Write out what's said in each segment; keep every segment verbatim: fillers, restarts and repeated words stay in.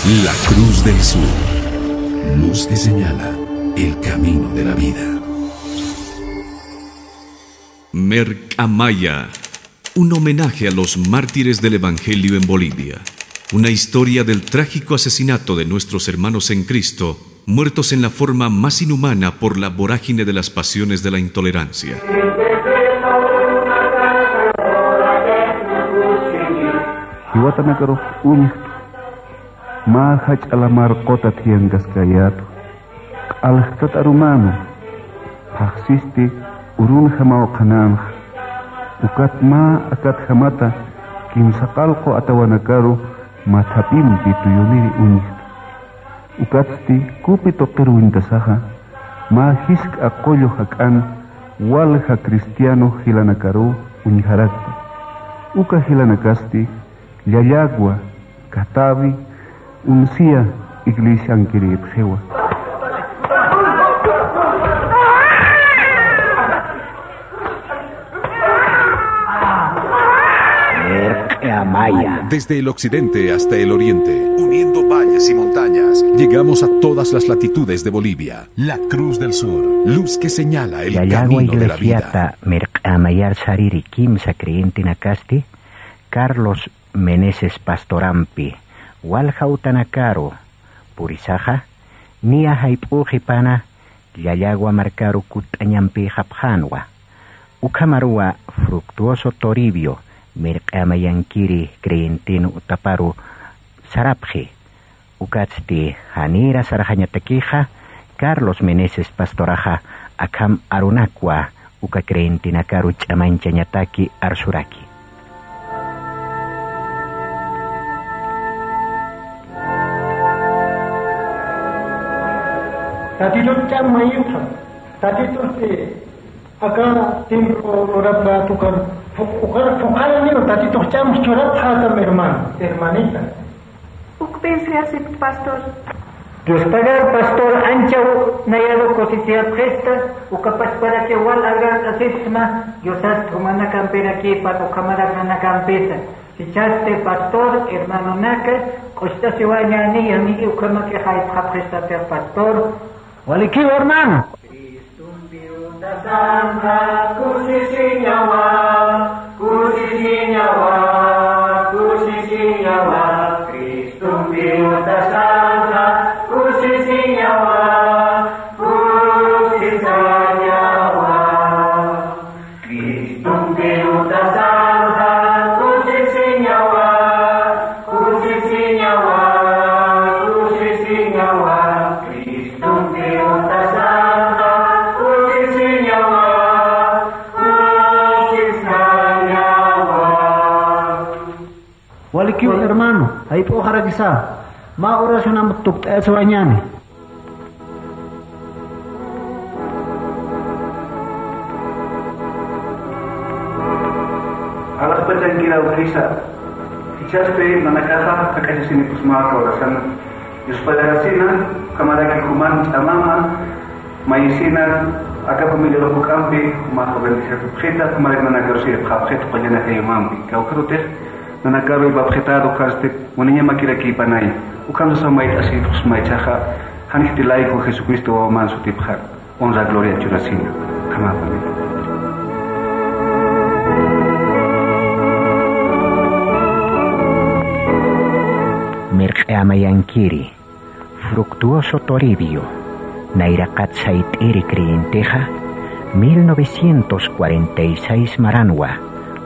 La Cruz del Sur, luz que señala el camino de la vida. Merk'amaya, un homenaje a los mártires del Evangelio en Bolivia. Una historia del trágico asesinato de nuestros hermanos en Cristo, muertos en la forma más inhumana por la vorágine de las pasiones de la intolerancia. Jiwatanakarux uñjt'u, mä jach'a lamar quta thiyankaskayätwa. Q'aljt'at arumanu, phaxsisti urunjamaw qhananxa. Ukat mä akatjamata kimsa qallqu atawanakaru mathapimpi tuyuniri uñjta. Ukatsti kupi tuqiruw uñtasaxa, mä jisk'a qullu jak'an walja cristiano jilanakaruw uñjarakta. Uka jilanakasti Llallagua, Catavi, Uncia iglesiankirïpxiwa. Merk'amaya. Desde el occidente hasta el oriente, uniendo valles y montañas, llegamos a todas las latitudes de Bolivia. La Cruz del Sur, luz que señala el Llallagua camino de la vida. Iglesiata Merk'amayar sariri kimsa creyentenakasti, Carlos Meneses pastorampi, walja utanakaru purisaxa, niya jayp'u qhipana Llallagua markaru kutt'añampïxapxänwa. Ukhamaruwa Fructuoso Toribio Merk'amayankiri creyentin utaparu sarapxi. Ukatsti janïra sarxañatakixa, Carlos Meneses pastoraxa akham arunakwa uka creyentenakaru ch'amañchañataki arsuraki. Tatitut ch'am mayipxam, Tatitusti aka tiempo lurapxät ukan, fu-, ukan, ukan niw Tatitux ch'am churapxätam hermano, hermanita. Uk pensayasipki, pastor. Dios pagar, pastor, anchaw nayaru kusisiyapxista, ukapachparaki wal agradecipxsma, Diosas jumanakampirakipan, ukhamarak nanakampisa. Jichhasti, pastor, hermanonaka, q'ust'asiwañäni, yami ukhamaki jayp'xapxistatixa, pastor. Walikiw, hermano. Cristumpi utasanxa kusisiñawa, kusisiñawa, kusisiñawa. Cristumpi utasanxa kusisiñawa, kusisañawa. Cristumpi utasanxa kusisiñawa, kusisiñawa, kusisiñawa. Cristumpi utasanxa kusisiñawa, kusisañawa. Walikiw hermano, jayp'uxarakisa, mä oracionamp tukt'ayasiwañäni. Alaxpatankiraw Crisa, jichhasti nanakaxa jak'achasinipxsma oracionamp. Dios pagarasina, ukhamaraki juman ch'amama, mayisina, aka familia juk'ampi, jumax bendecirapxita, ukhamaraki nanakaru siripxapxita, qullana jayumampi, kawkharutix, nanakaru ipapxitäta, ukasti, wanañamakirakipanay, ukham sasa mayt'asipxsma jichhaxa, jan khitinlayku Jesucristo wawaman sutipxa, honra gloria churasina, ukhamapani. Mirq'amayankiri. Fructuoso Toribio, nayraqat sayt'iri creyentexa, mil novecientos cuarenta y seis maranwa,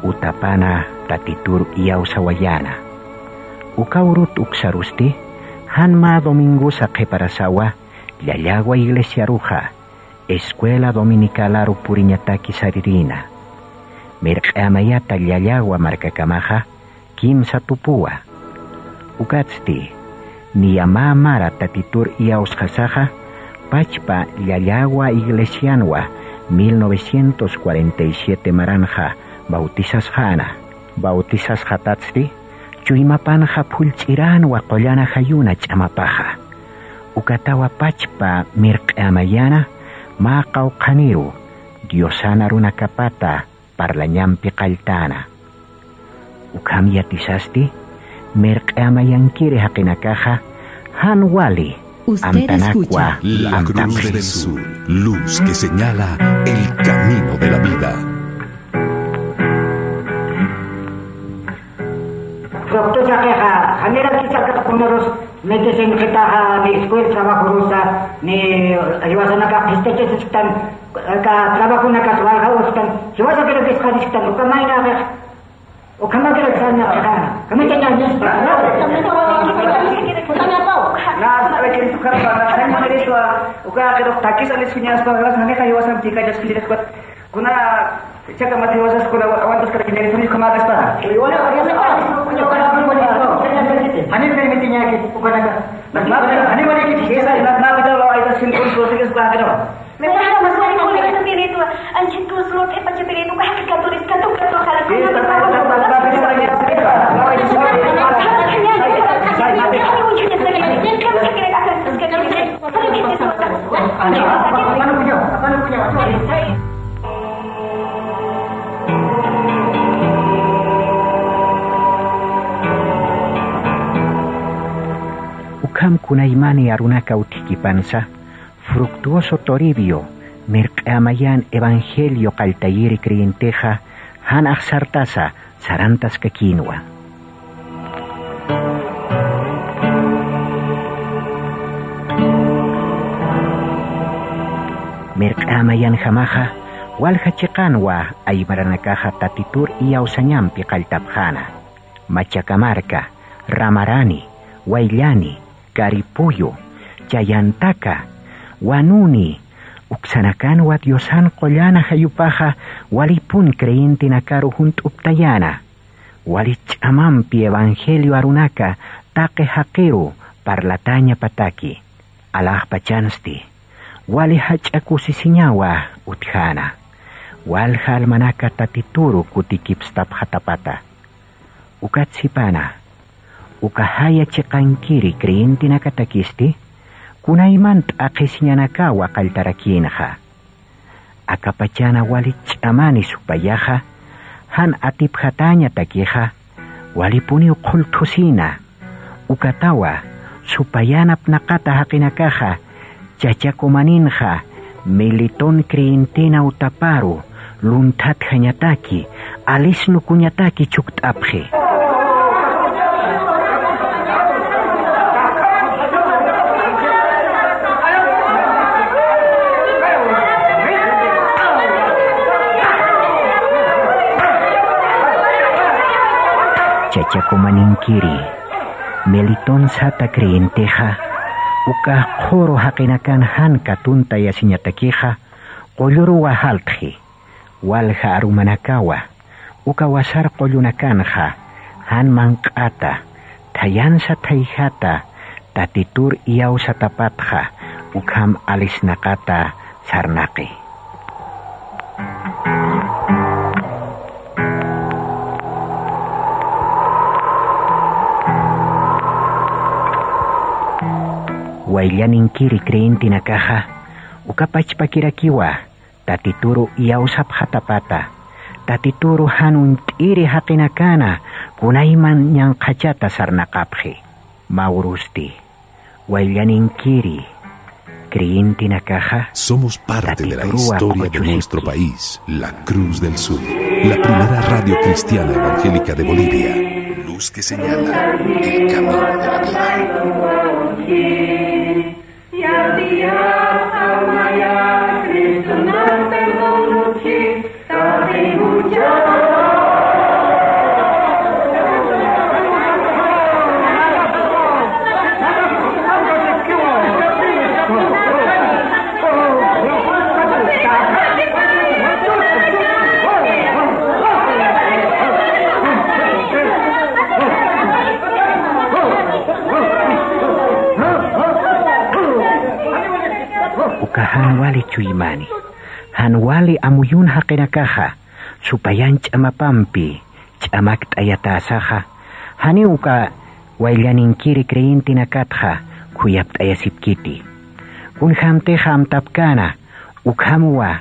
utapana Tatitur iyawsawayäna. Uka urut uksarusti, jan mä domingosa qhiparasawa, Llallagua iglesiaruxa, escuela dominicalaru puriñataki sarirïna. Mirq'amayata Llallagua markakamaxa, kimsa tupuwa. Ukatsti, niya mä mara Tatitur iyawsxasaxa, pachpa Llallagua iglesianwa mil novecientos cuarenta y siete maranxa bautisasxäna. Bautisasxatatsti, chuymapanxa phullch'iränwa qullana jayuna ch'amapaxa. Ukatawa pachpa mirq'amayana mä qawqhaniru Diosan arunakapata parlañampi qalltäna. Ukham yatisasti, mirq'amayankiri jaqinakaxa, Jan wali. Usted escucha. Amtanakwa. La Cruz del Sur, luz que señala el camino de la vida. Doctor Saqueja, janira quizá que poneros metes en que taja ni escuela trabajo rusa, ni ayuasanaka pistechesistan, ka trabajo na kaswalja ustan, ayuasa que lo que está distando, kamaina. Ukhamakirak sarnaqaxa, kamitañañaspa. Nasa, que tu cara para, hay manera, uka, pero takis alis suñaspa, vas a dejar yo vas a picar, ya escribir, kuna, chaka mati vas a escuela, aguantas que le quiere, ukhamakirak. Ani permitiñaki, ukanaka. Las naves, ani wali que esa, las naves, lo hay sin control, que es para que no. Ukham kunaymani arunaka utjkipansa, Fructuoso Toribio mirq'amayan evangelio qalltayiri creyentexa, jan axsartasa sarantaskakïnwa. Mirq'amayanjamaxa, walja chiqanwa aymaranakaxa Tatitur iyawsañampi qalltapxäna. Machaka marka, Ramarani, Wayllani, Karipuyu, Chayantaka, Wanuni, uksanakanwa Diosan qullana jayupaxa, walipun creyentenakaru junt'uptayäna. Wali ch'amampi evangelio arunaka taqi jaqiru parlatañapataki. Alaxpachansti, wali jach'a kusisiñawa utjäna. Walja almanaka Tatituru kutikipstapxatapata. Ukat sipana, uka jaya chiqankiri creyentenakatakisti, kunayman t'aqhisiñanakawa qalltarakïnxa. Akapachana wali ch'amani supayaxa, jan atipjatäñatakixa, walipuniw qhullt'usïna. Ukatawa, supayanap naqata jaqinakaxa, Chachakumaninxa, Miletón creyentena utaparu, lunthatjañataki, alisnukuñataki chukt'apxi. Chachakumaninkiri, Miletón sata creyentexa, uka qhuru jaqinakan jan katuntayasiñatakixa, qulluruwa jaltxi, walja arumanakawa, uka wasar qullunakanxa, jan manq'ata, thayansa thayjata, Tatitur iyawsatapatxa, ukham alisnaqata sarnaqi. Wayllaninkiri creyentenakaxa, uka pachpakirakiwa, Tatituru iyawsapxatapata, Tatituru jan uñt'iri jaqinakana, kunayman ñanqhachata sarnaqapxi. Mä urusti, wayllaninkiri, creyentenakaxa. Somos parte de la historia de nuestro país, La Cruz del Sur, la primera radio cristiana evangélica de Bolivia. Luz que señala el camino de la vida. Uka jan wali chuymani, jan wali amuyun jaqinakaxa, supayan ch'amapampi ch'amakt'ayatäsaxa, janiw uka wayllaninkiri creyentenakatxa khuyapt'ayasipkiti. Kunjämtixa amtapkäna, ukhamwa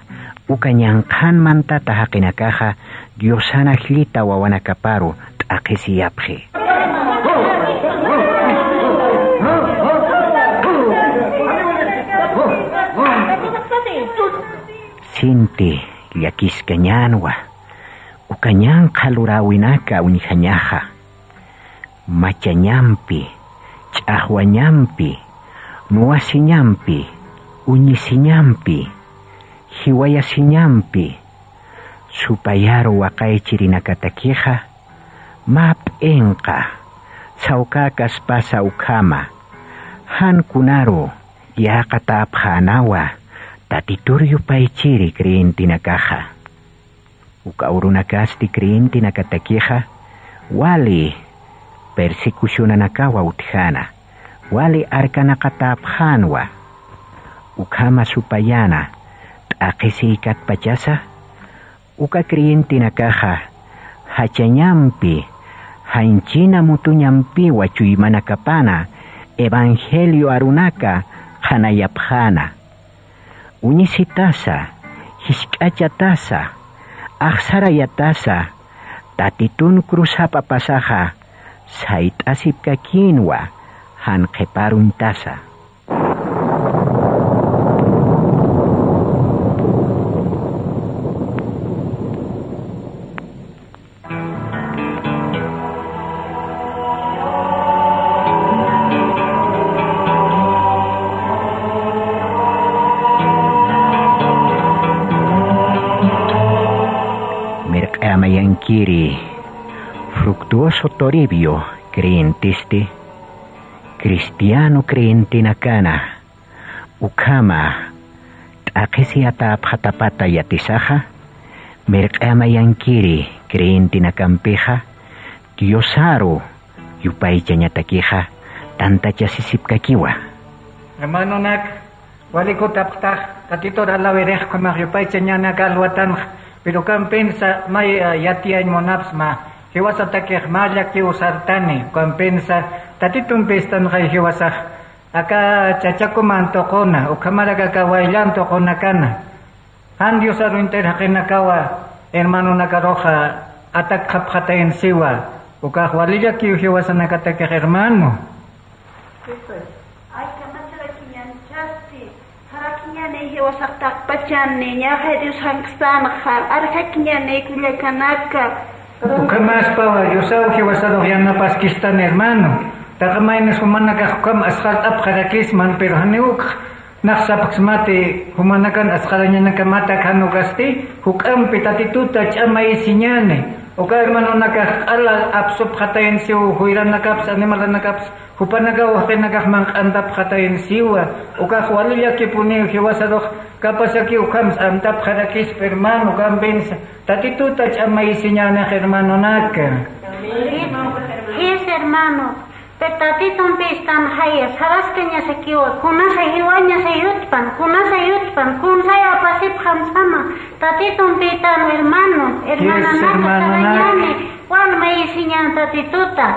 uka ñanqhan mantata jaqinakaxa Diosan ajllita wawanakaparu t'aqhisiyapxi. Inti llakiskañänwa, uka ñanqha luräwinaka uñjañaxa, machañampi, ch'axwañampi, nuwasiñampi, uñisiñampi, jiwayasiñampi, supayaru waqaychirinakatakixa, mä p'inqa sawkäkaspasa ukhama, jan kunaru yäqatäpxänawa Tatitur yupaychiri creyentenakaxa. Uka urunakasti creyentenakatakixa wali persecucionanakawa utjäna, wali arkanaqatäpxänwa. Ukhama supayana t'aqhisiykatpachasa, uka creyentenakaxa jachañampi, janchina mutuñampiwa chuymanakapana evangelio arunaka qhanayapxäna. Uñisitasa, jisk'achatasa, axsarayatasa, Tatitun cruzapa pasaxa sayt'asipkakïnwa, jan qhiparuñtasa. Mirq'amayankiri Fructuoso Toribio creyentisti, cristiano creyentenakana ukhama t'aqhisiyatapxatapata yatisaxa, mirq'amayankiri creyentenakampixa Diosaru yupaychañatakixa tantachasisipkakiwa. Hermanonak, wali jutapxtax, Tatitur alabirix ukhamax yupaychañanaka alwatanx, pero ukampinsa may, eh, yatiyañ munapxsma, jiwasatakix mä llakiw sartani, ukampinsa Tatitumpistanxay jiwasax, aka chachakuman tuquna, ukhamarak aka wayllan tuqunakana, jan Diosaru entero jaqinakawa hermanonakaruxa atakxapxatayinsiwa, ukax wali llakiw jiwasanakatakix hermano. Ay, kamacharakiñan chasti, jarakiñani jiwasax taqpachani, ñaxay Dios janqstanxa, arjakiñani kullakanaka. Ukhamaspawa Diosaw jiwasarux yanapaskistan hermano. Taqi maynis jumanakax ukham asxart'apxarakisman, pero janiw ukx nax sapxsmati, jumanakan asxarañanakamatak jan ukasti, juk'ampi Tatituta ch'amayisiñani. Uka hermanonakax q'ala apsupxatayinsiw, juyranakaps, animalanakaps, jupanakaw jaqinakax manq'antapxatayinsiwa, ukax wali llakipuniw jiwasarux, kapasakiw ukhams antapxarakispa hermano, ukampinsa Tatituta ch'amayisiñänix hermanonaka. Jis hermano, pero Tatitumpistan jaya, saraskañasakiwa, kunasa jiwañasa yutpan, kunasa yutpan, kunsay apasipxamsama, Tatitumpitan hermano, hermanonaka, hermanonaka, sarañani, walmayisiñan Tatituta.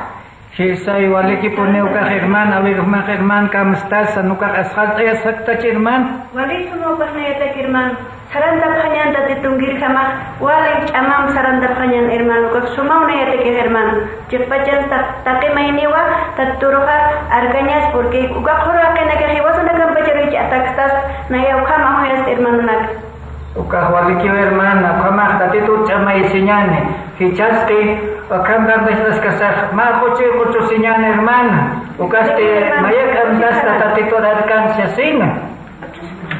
Jisay, walikipuniw ukax hermano, a ver, jumax hermano, kamstasa, ukax asxart'ayasaktachi hermano. Walisuma ukax nayatak hermano. Sarantapxañan Tatitunkirjamax, wali ch'amamp sarantapxañan hermano, ukax sumaw nayatakix hermano. Chiqpachan taq-, taqi mayniwa, Tatituruxa arkañas, porque ukax juraqinakax jiwasanakampacharuch atakstas, naya ukhama juyast hermanonaka. Ukax walikiw hermana, ukhamax Tatitut ch'amayisiñani, jichhasti, ukham kampistaskasax, mä quchi quchusiñani hermana, ukasti, mayak'amtasta Tatitur arkansasina.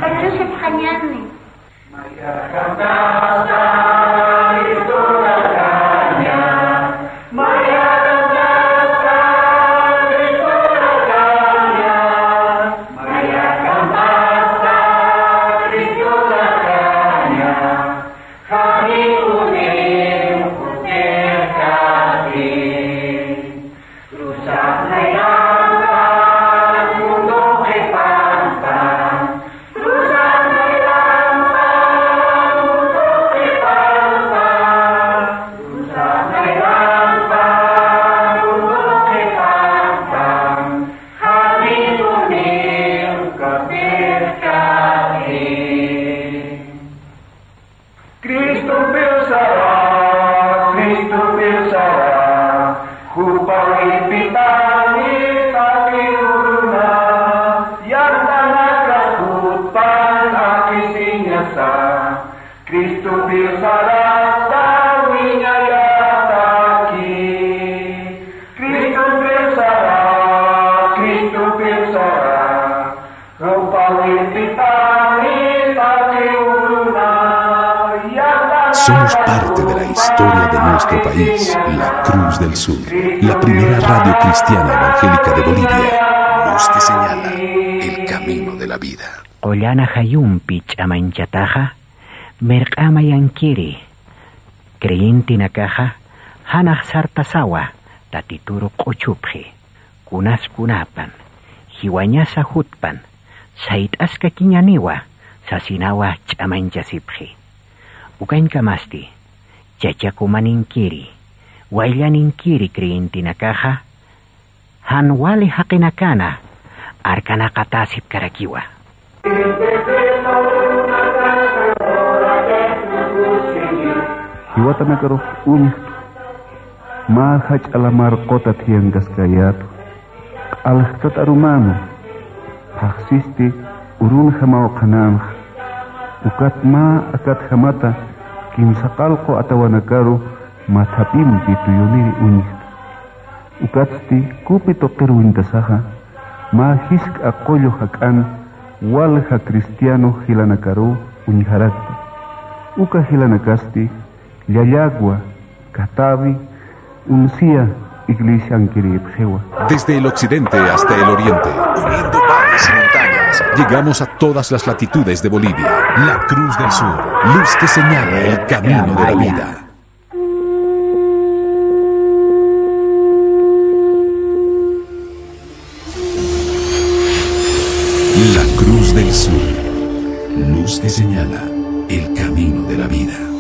Quchusipxañani. Somos parte de la historia de nuestro país, La Cruz del Sur, la primera radio cristiana evangélica de Bolivia. Luz que señala el camino de la vida. Qullana jayumpi ch'amañchataxa, mirq'amayankiri. Creyentenakaxa, janax sartasawa Tatituru q'uchupxi, kunas kunapan, jiwañasa jutpan, sayt'askakiñaniwa sasinawa ch'amañchasipxi. Ukañkamasti, chachakumaninkiri, wayllaninkiri creyentenakaxa, jan wali jaqinakana arkanaqatasipkarakiwa. Jiwatanakarux uñjtwa, mä jach'a lamar quta thiyankaskayätwa. Q'aljt'at arumanu, phaxsisti urunjamaw qhananxa. Ukat mä akatjamata kimsa qallqu atawanakaru mathapimpi tuyuniri uñjta. Ukatsti kupi tuqir uñtasaxa, mä jisk'a qullu jak'an walja cristiano jilanakaru uñjarakta. Uka jilanakasti Llallagua, Catavi, Uncia iglesiankirïpxiwa. Desde el occidente hasta el oriente, uniendo valles y montañas, llegamos a todas las latitudes de Bolivia. La Cruz del Sur, luz que señala el camino de la vida. La Cruz del Sur, luz que señala el camino de la vida.